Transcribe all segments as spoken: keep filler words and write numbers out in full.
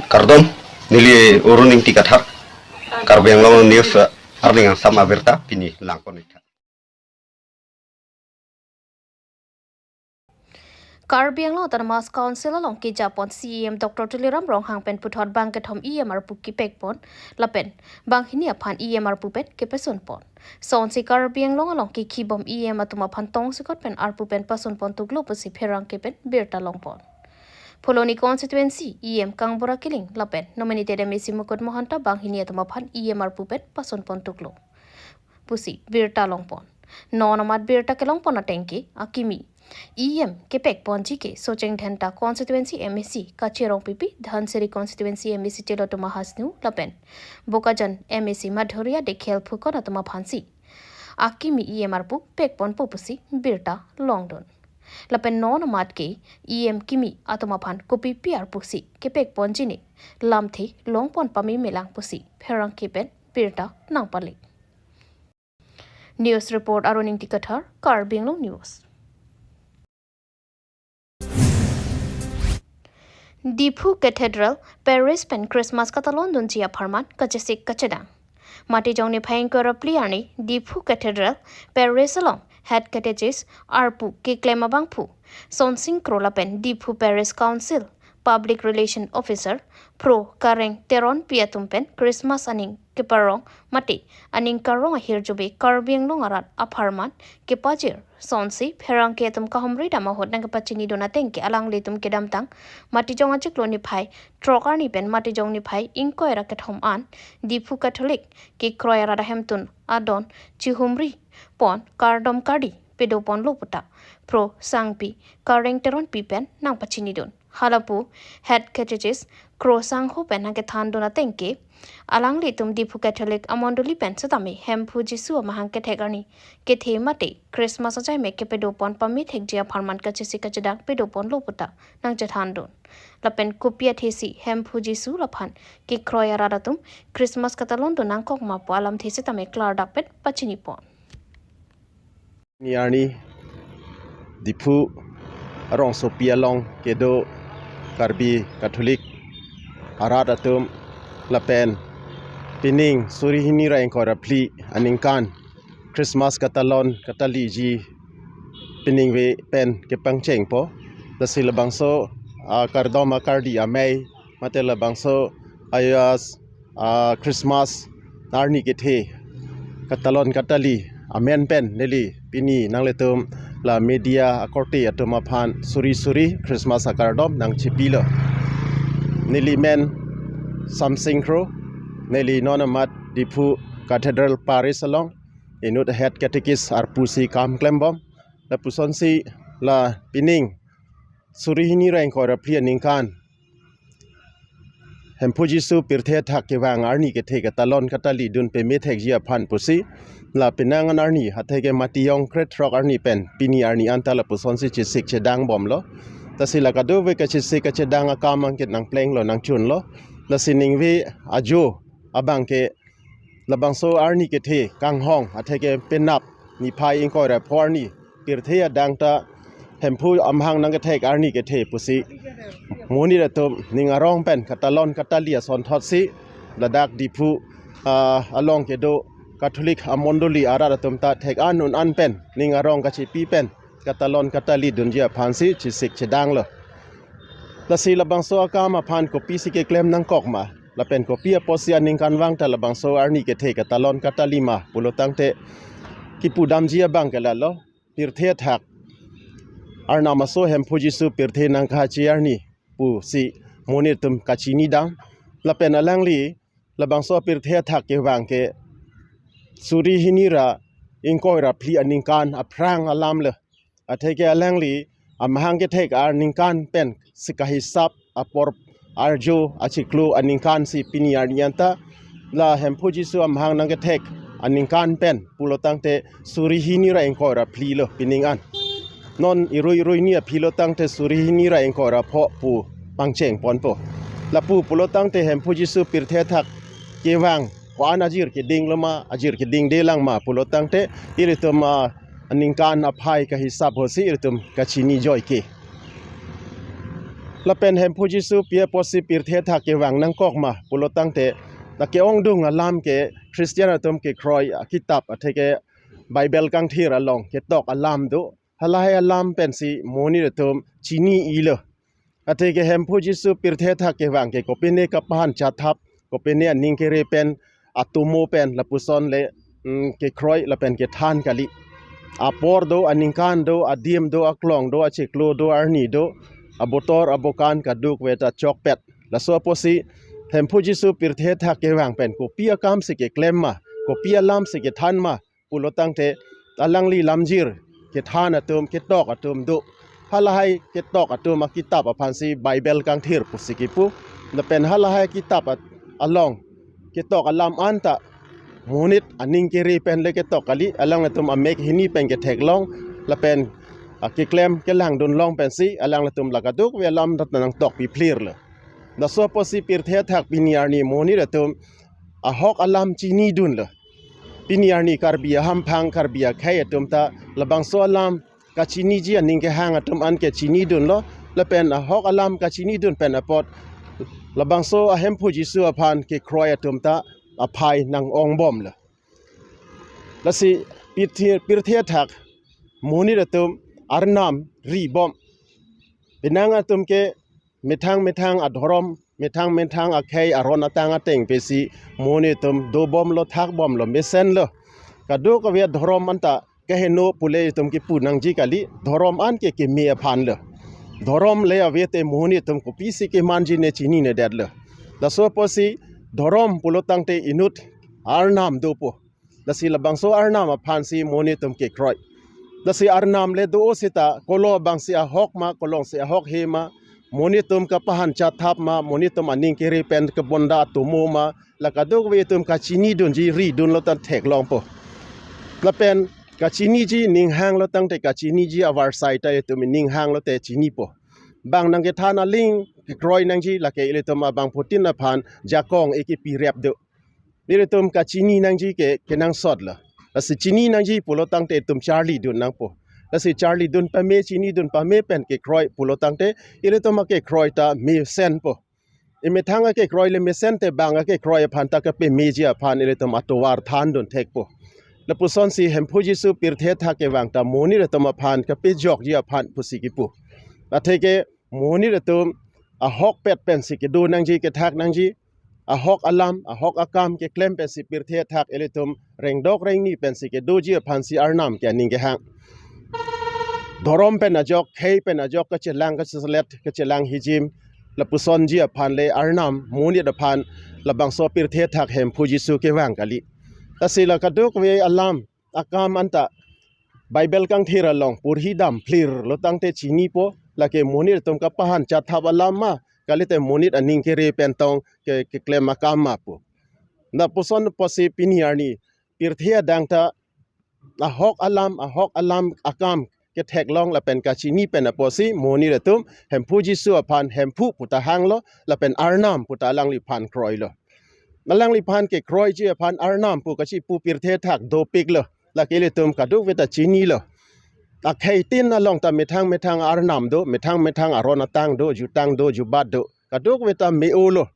Kardom, neli Arun Ingti Kathar, Karbi Anglong News, eh, arni angsam abirta pini langpon-ik tha. Karbi Anglong Autonomous Council along kejapon C E M Doctor Tuliram Ronghang pen puthot bang kethom E M arpu kepekpon, lapen banghini aphan E M arpu pen kepasunpon. Sonsi Karbi Anglong along kekhibom E M atum aphan tongsekot pen arpu pen pasunpon tuklo pusi pherangke pen birta longpon. Phuloni constituency E M Kangbura Killing lapen nominated M A C Mukut Mahanta banghini atum aphan E M arpu pen pasunpon tuklo pusi birta longpon. Non amat birta kelongpon atengke akimi E M kepekponji ke Socheng Dhenta constituency M A C Kache Rongpipi, Dhansiri constituency M A C Tilottama Hasnu lapen Bokajan M A C Madhurya Dikhen Phukan atum aphansi akimi E M arpu pekponpo pusi birta longdun. Lapen non amat ke E M kimi atum aphan kopipi arpusi kepekponji ne lamthe longpon pame melang pusi pherangke pen birta nangpale. News report Arun Ingti Kathar, Karbi Anglong News. Diphu Cathedral Parish pen Christmas katalon dunji apharman kachesik kachedang. Matijong niphai ingkoi ra phli arni Diphu Cathedral Parish along Head Catechist arpu keklem abangphu Sonsing Kro lapen Diphu Parish Council Public Relation Officer Pro Kareng Teronpi atum pen Christmas aning keparong mate aning karong ahirjume Karbi Anglong arat apharman kepajir sonsi pherangke atum kahumri dam ahut nangkepachinidun atengke alanglitum kedamtang Matijong achiklo niphai throk arni pen Matijong niphai ingkoi ra kethom an Diphu Catholic kekroi arat ahemtun adon chihumripon kardom kardi pedoponlo puta Pro Sangpi Kareng Teronpi pen nangpachinidun. Halapu Head Catechist Kro Sangho pen nangkethandun atengke alanglitum Diphu Catholic amondoli pen setame Hemphu Jisu amahang kethek arni kethe mate Christmas achaime kepedopon pamethekji apharman kachesik kachedang pedoponlo puta nangchethandun. Lapen kopi athesi Hemphu Jisu laphan kekroi arat atum Christmas katalon dun nangkokma pu alamthe setame klardak pen pachinipon. Ni arni Diphu arongsopi along kedo Karbi Catholic arat atum lapen pining suri hini ra ingkoi ra phli aningkan Christmas katalon kataliji piningve pen kepangchengpo. Lasi labangso, ah, kardom akardi amei mate labangso ayas, ah, Christmas arni kethe katalon katali amen pen neli pini nanglitum la media akorte atum aphan suri suri Christmas akardom nangchipilo. Neli men Sonsing Kro, neli non amat Diphu Cathedral Parish along inut Head Catechist arpusi kam klembom. Lapusonsi la pining suri hini ra ingkoi ra phli aningkan Hemphu Jisu pirthe athak kevang arni kethe katalon katali dun pamethekji aphan pusi la penang an arni atheke Matijong krethrok arni pen pini arni anta lapusonsi chesik chedangbomlo. Lasi la kadokave kachesik kachedang akam angkit nangplenglo nangchunlo. Lasi ningve ajo abangke labangso arni kethe kanghong atheke penap niphai ingkoi ra pho arni pirthe adang ta Hemphu amahang nangkethek arni kethe pusi monit atum ning arong pen katalon katali asonthotsi ladak Diphu, ah, along kedo Catholic amondoli arat atum ta thek an un an pen ning arong kachipi pen katalon katali dunji aphansi chesik chedanglo. Lasi labangso akam aphan kopisi keklem nangkokma lapen kopi apotsi aningkanvang ta labangso arni kethe katalon katalima pulotangte kipudamji abangke lalo, pirthe athak Arnam aso Hemphu Jisu pirthe nangkachi arni pusi monit atum kachinidam. Lapen alangli labangso pirthe athak kevang ke suri hini ra ingkoi ra phli aningkan aphrang alam le. Atheke alangli amahang kethek aningkan pen sika hisap apor arjo achiklo aningkansi pini arni anta la Hemphu Jisu amahang nangkethek aningkan pen pulotangte suri hini ra ingkoi ra phli lo pining an. Non irui irui ni aphi lotangte suri hini ra ingkoi ra pho pu pangchengponpo. Lapu pulotangte Hemphu Jisu pirthe athak kevang ko-an ajir keding loma, ajir kedingde langma pulotangte ilitum, ah, aningkan aphai kahisap hosi ilitum kachini joike. Lapen Hemphu Jisu pi apotsi pirthe athak kevang nangkok ma pulo tangte, lake ongdung alam ke Christian atum kekroi akitap atheke Bible kangthir along ketok alam do. Halahai alam pensi monit atum chini-ilo. Atheke Hemphu Jisu pirthe athak kevang ke kopine kapahan chathap, kopine aning kere pen, atomo pen, lapuson le, mm, kekroi lapen kethan kali. Apor do, aningkan do, adim do, aklong do, achiklo do, arni do, abotor, abokan kadokave ta chokpet. Laso apotsi Hemphu Jisu pirthe athak kevang pen kopi akamsi keklem ma, kopi alamsi kethan ma pulo tangte, alangli lamjir kethan atum, ketok atum do. Halahai ketok atum akitap aphansi Bible kangthir pusi kipu. Lapen halahai kitap at-, along ketok alam anta monit aning kere pen le ketok kali, alanglitum amek hini pen ketheklong, lapen, ah, keklem kelangdunlong pensi alanglitum la kadokave alam ta nangtokpi phlirlo. Laso apotsi pirthe athak pini arni monit atum ahok alam chinidunlo. Pini arni Karbi ahamphang, Karbi akhei atum ta labangso alam kachiniji aning kehang atum an ke chinidunlo, lapen ahok alam kachinidun pen apot labangso aHemphu Jisu aphan kekroi atum ta aphai nang-ongbomlo. Lasi pirthe, pirthe athak monit atum arnam ribom. Penang atum ke methang methang adhorom, methang methang akhei aron atang ateng pesi monit atum dobomlo, thakbomlo, mesenlo. Kadokave adhorom anta keheno pule itum kipu nangji kali, dhorom an ke keme aphanlo. Dhorom le ave te monit atum kopisi kemanji ne chininedetlo. Laso apotsi dhorom pulo tangte inut arnam dopo. Lasi labangso arnam aphansi monit atum kekroi. Lasi arnam le do seta kolo abangsi ahok ma, kolongsi ahok he ma, monit atum kapahan chathap ma, monit atum aning kere pen kebonda atomo ma, la kadokave itum kachinidunji ridunlo ta theklongpo. Lapen kachiniji ninghanglo tangte, kachiniji avarsai ta itum ninghanglo te chinipo. Bang nangkethan aling kekroi nangji, lake ilitum abangphutin aphan jakong ekipi rep do. Ilitum kachini nangji ke kenangsotlo. Lasi chini nangji pulo tangte itum charlidun nangpo. Lasi charlidun pame, chinidun pame pen kekroi pulo tangte, ilitum akekroi ta mesenpo. Emethang akekroi le mesen te bang akekroi aphan ta kapemeji aphan ilitum atovar thandun thekpo. Lapusonsi Hemphu Jisu pirthe athak kevang ta monit atum aphan kapejokji aphan pusi kipu. Atheke monit atum ahokpet pensi kedo nangji, kethak nangji, ahok alam, ahok akam keklem pensi pirthe athak ilitum rengdok rengni pensi kedoji aphansi arnam ke aning kehang. Dhorom pen ajok, khei pen ajok, kachelang kacheselet, kachelang hijim, lapusonji aphan le arnam monit aphan labangso pirthe athak Hemphu Jisu kevang kali. Lasi la kadokave alam akam anta Bible kangthir along purhi dam phlirlo tangte chinipo, lake monit atum kapahan chathap alam ma, kalite monit aning kere pen tong ke, keklem akam ma pu. Lapuson apotsi pini arni pirthe adang ta ahok alam, ahok alam akam ketheklong lapen kachini pen apotsi monit atum Hemphu Jisu aphan Hemphu pu ta hanglo, lapen arnam pu ta alangliphan kroilo. Alangliphan kekroiji aphan arnam pu kachipu pirthe athak dopiklo. Lake ilitum kadokave ta chinilo. Akheitin along ta methang methang arnam do, methang methang aron atang do, jutang do, jubat do. Kadokave ta me-olo.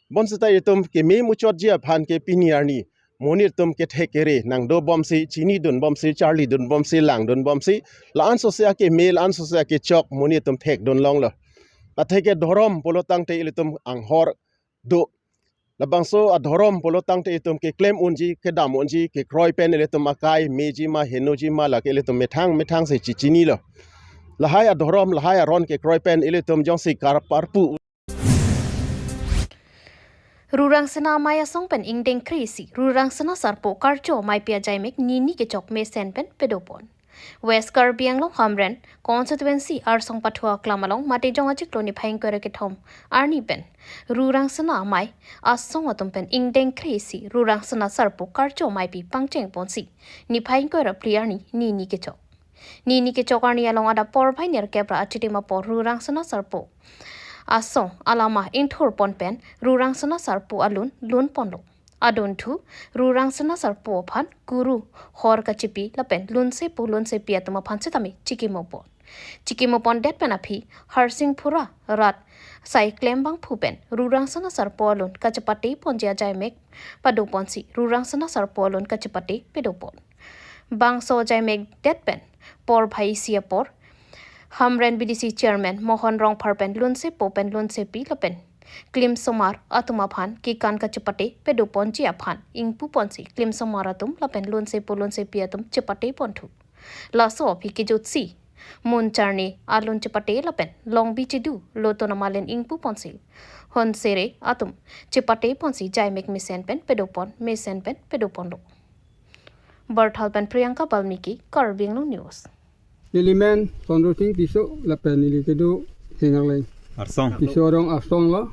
Bonseta itum keme muchotji aphan ke pini arni monit atum kethek kere nangdobomsi, chinidunbomsi, charlidunbomsi, langdunbomsi, la-ansose akeme, la-ansose akechok monit atum thekdunlonglo. Atheke dhorom pulo tangte ilitum anghor do. Labangso adhorom pulo tangte itum keklem unji, kedam unji, kekroi pen ilitum akai meji ma, henoji ma, lake ilitum methang methangsi chichinilo. Lahai adhorom, lahai aron kekroi pen ilitum jongsi karparpu. Rurangsena Amei asong pen ingdeng kre-isi Rurangsena Sarpo Karcho Ameipi ajaimek nini kechok mesen pen pedopon. West Karbi Anglong Hamren constituency Arsong Pathua Aklam along Matijong achiklo niphai ingkoi ra kethom arni pen Rurangsena Amei asong atum pen ingdeng kre-isi Rurangsena Sarpo Karcho Ameipi pangchengponsi niphai ingkoi ra phli arni nini kechok. Nini kechok arni along adap porphai nerkep ra achitim apor Rurangsena Sarpo asong alama ingthurpon pen Rurangsena Sarpo alun lunponlo. Adunthu Rurangsena Sarpo aphan kuru, hor kachipi lapen lunsepo lunsepi atum aphan sitame chikimopon. Chikimo pondet pen aphi Harsing Phura rat sai klem bangphu pen Rurangsana Sarpo alun kachepate ponji ajaimek pado ponsi Rurangsana Sarpo alun kachepate pedo pon. Bangso ajaimek det pen por bhai isi apor Hamren B D C Chairman Mohon Rongphar pen lunsepo pen lunsepi lapen klimsomar atum aphan kekan kachepate pedo ponji aphan ingpu ponsi klimsomar atum lapen lunsepo lunsepi atum chepate ponthu. Laso aphi kejutsi Muncharni alun chepate lapen Longbi Chidu Loton Amalen ingpu ponsi Honsere atum chepate ponsi jaimek mesen pen pedo pon, mesen pen pedo ponlo. Barthal pen Priyanka Balmiki, Karbi Anglong News. Neli men Sondro Sing Tisso lapen neli kedo Hengangleng. Arsong. Tisso arong Arsong lo.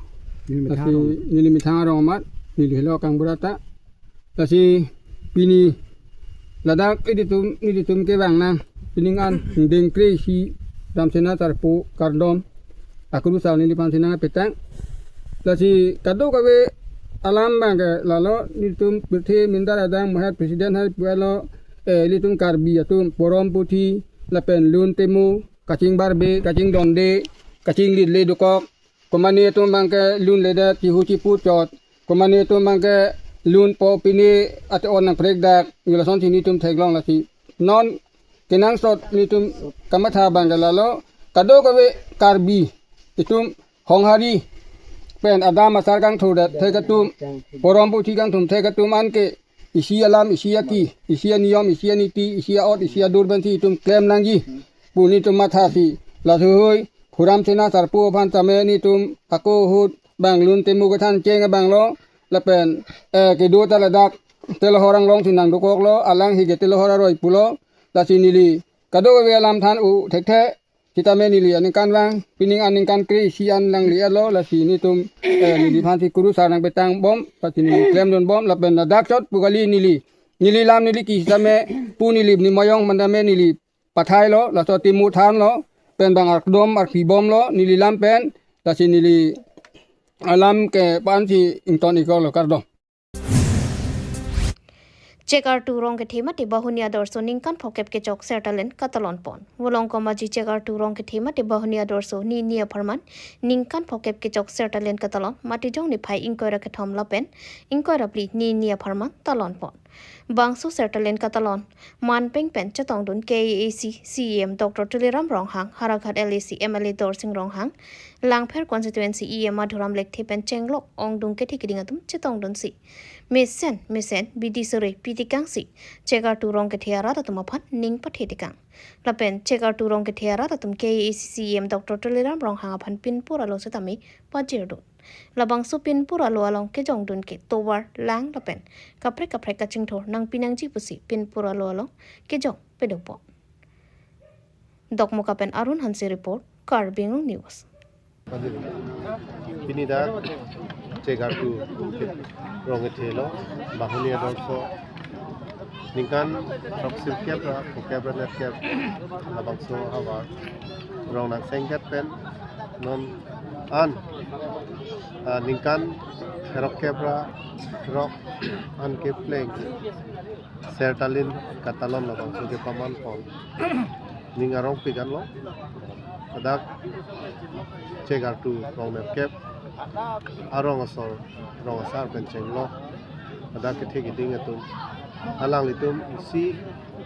Neli methang Lasi arong. Neli methang arong amat, neli helo Kangbura ta. Lasi pini ladak ilitum, nelitum kevang nang pining an deng kre-isi Ramsena Sarpo kardom akurusar neliphan si nangpetang. Lasi kadokave alam abang ke lalo, nelitum pirthe mindar adang mahat president hai pu-et lo, eh, ilitum Karbi atum porom puthi lapen lun temo, kachingbarbe, kachingdonde, kachinglitle dokok, komane atum abang ke lunledet chihu chipu chot, komane atum abang ke lunpo pine ate on nangprekdak, yu lasonsi nelitum theklong. Lasi non kenangsot nelitum kamatha abang ke lalo, kadokave Karbi itum Honghari pen adam asar kangthurdet thek atum, porom puthi kangthum thek atum anke isi alam, isi aki, isi aniyom, isi aniti, isi aot, isi adur pensi itum klem nangji pu nelitum mathasi. Laso hui Hu Ramsena Sarpo aphan tame nelitum ako ahut abang lun temo kethan cheng abang lo, lapen, eh, kedo ta ladak Telohor Anglong si nangdokok lo, alangli ke Telohor aroi pulo. Lasi neli kadokave alam than-o thekthe sitame neli aningkanvang pining an ningkan kre-isi an nangli-et lo. Lasi nelitum, eh, neliphan si kurusar nangpetang bom, lasi neli klemdun bom lapen ladak chot pu kali, neli, neli lam neli ki sitame pu neli ni mayong mandame neli pathai lo, laso temo than lo, pen abang ardom arpi bom lo neli lam pen. Lasi neli alam ke pansi ington iklo, kardom. Chekartu Rongkethe mate Bahuni Adorsho ningkan phokep kechok Sertalin katalon pon. Volongkom Aji Chekartu Rongkethe mate Bahuni Adorsho nini apharman ningkan phokep kechok Sertalin katalon Matijong niphai ingkoi ra kethom lapen ingkoi ra phli nini apharman talon pon. Bangso Sertalin katalon manpeng pen chetongdun K A A C C E M Doctor Tuliram Ronghang, Howraghat L A C M L A Dorsing Ronghang, Langpher constituency E M Madhuram Lekthe pen chenglok ongdung kethe keding atum chetongdunsi mesen mesen bidi sore pitikangsi Chekartu Rongkethe arat atum aphan ning pathe tikang. Lapen Chekartu Rongkethe arat atum K A A C C E M Doctor Tuliram Ronghang aphan pinpur alo setame pajirdun. Labangso pinpur alo along kejongdun ke tovar, lang lapen kaprek kaprek kachingthur nangpi nangji pusi pinpur alo along kejong pedo pon. Dokmoka pen Arun Hanse report, Karbi Anglong News. Pini dak Chekartu Rongkethe lo, Bahuni Adorsho ningkan throksi kep ra phokep ra nerkep labangso havar rong nangsengket pen non an, ah, ningkan therok kep ra therok an kepleng Sertalin katalon labangso kepaman pon ning arongpik anlo. Ladak Chekartu rong nerkep arong asor rong asar pen chenglok, ladak kethe keding atum, alanglitum isi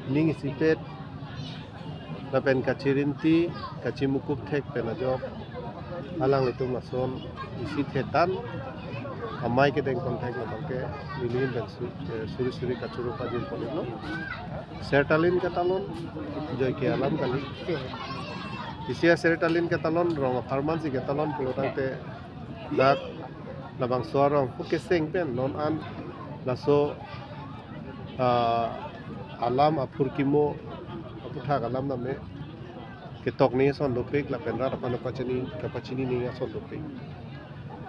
ning isipet lapen kachirinti kachimukup thek pen ajok alanglitum ason isi thetan amei kedeng pon thek labang ke nelihin pen su-, eh, suri suri kachoro pajir pon iklo. Sertalin katalon joike alam kali. Isi a-Sertalin katalon rong apharman si katalon pulo tangte dak labangso arong pu keseng pen non an laso, ah, alam aphurkimo aputhak alam name ketok ning ason dopik lapen rat aphan kapachini, kapachini ning ason dopik.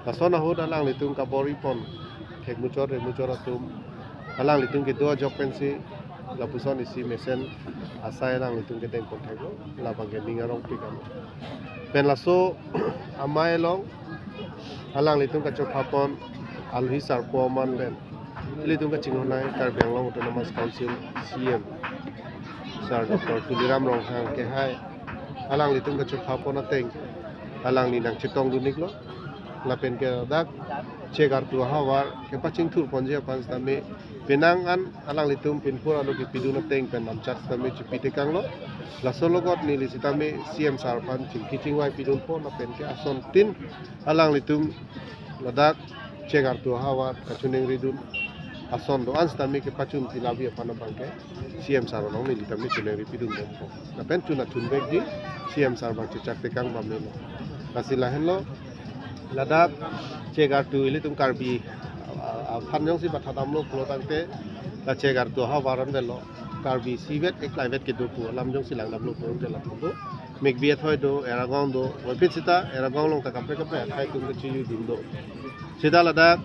Lason ahut alanglitum kabor-i pon thekmuchot remuchot atum alanglitum kedo ajok pensi lapuson isi mesen asai alanglitum kedeng pon theklo, labang ke ning arongpik anlo. Pen laso amei along alanglitum kachopha pon alohi sarpo aman pen ilitum kachinghon nang Karbi Anglong Autonomous Council C E M Sir Doctor Tuliram Ronghang kehai Alanglitum kachepha pon ateng alangli nangchetongdun-iklo. Lapen ke ladak Chegartu ahavar kepachingthur ponji aphan sitame penang an alanglitum pinpur alo kepidun ateng pen namchak sitame chipitekanglo. Laso logot neli sitame C M sir aphan chingki chingvai pidunpo, lapen ke asontin alanglitum ladak Chegartu ahavar kachiningridun ason do-an sitame kepachun pilabi aphan abang ke C M sir along neli tame chiningri pidunpo. Lapen chun achun vekji C M sir abang chechak tekang pamelo. Lasi lahenlo, ladak Chegartu ilitum Karbi a- a- aphan jongsi bathadamlo pulo tangte, la Chegartu ahavar an velo, Karbi isivet eklaivet kedo pu alam jongsi langdamlo pulote latum do, Mikbi athoi do, Eragong do, voipit sita Eragong along ta kaprek kaprek athai atum kachijudun do. Sita ladak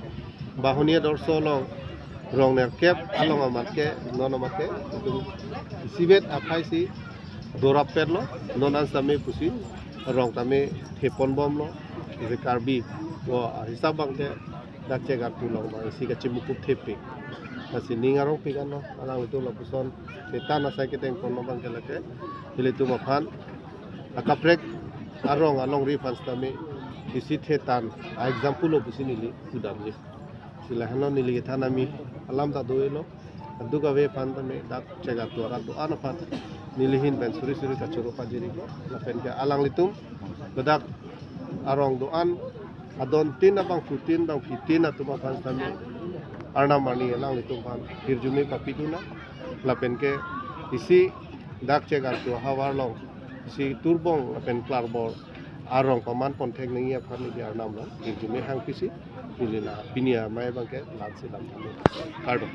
Bahuni adorso along rong nerkep along amat ke, non amat ke itum isivet athai si dorap petlo, non an sitame pusi rong tame theponbomlo. Isi Karbi vo ahisap abang ke dak Chegartu along abang isi kachimukup thepik. Lasi ning arongpik anlo, alanglitum lapuson thetan asai kedeng ponlo abang ke lake ilitum aphan akaprek arong alongri aphan sitame isi thetan a-example lo pusi neli pudamji. Lasi lahenlo, neli kethan ami alam ta do-elo. Kadokave aphan tame dak Chegartu arat do-an aphan neli ahin pen suri suri kachoro pajirlo. Lapen ke alanglitum ladak arong do-an adon tin abangphutin bangphitin atum aphan sitame arnam arni alanglitum aphan hirjume papidun nang. Lapen ke isi dak Chegartu ahavar along isi turbong lapen klarbor arong paman ponthek nangji aphan neli arnam along hirjume hangpisi neli la pini amei abang ke la-ansi lam tame. Kardom.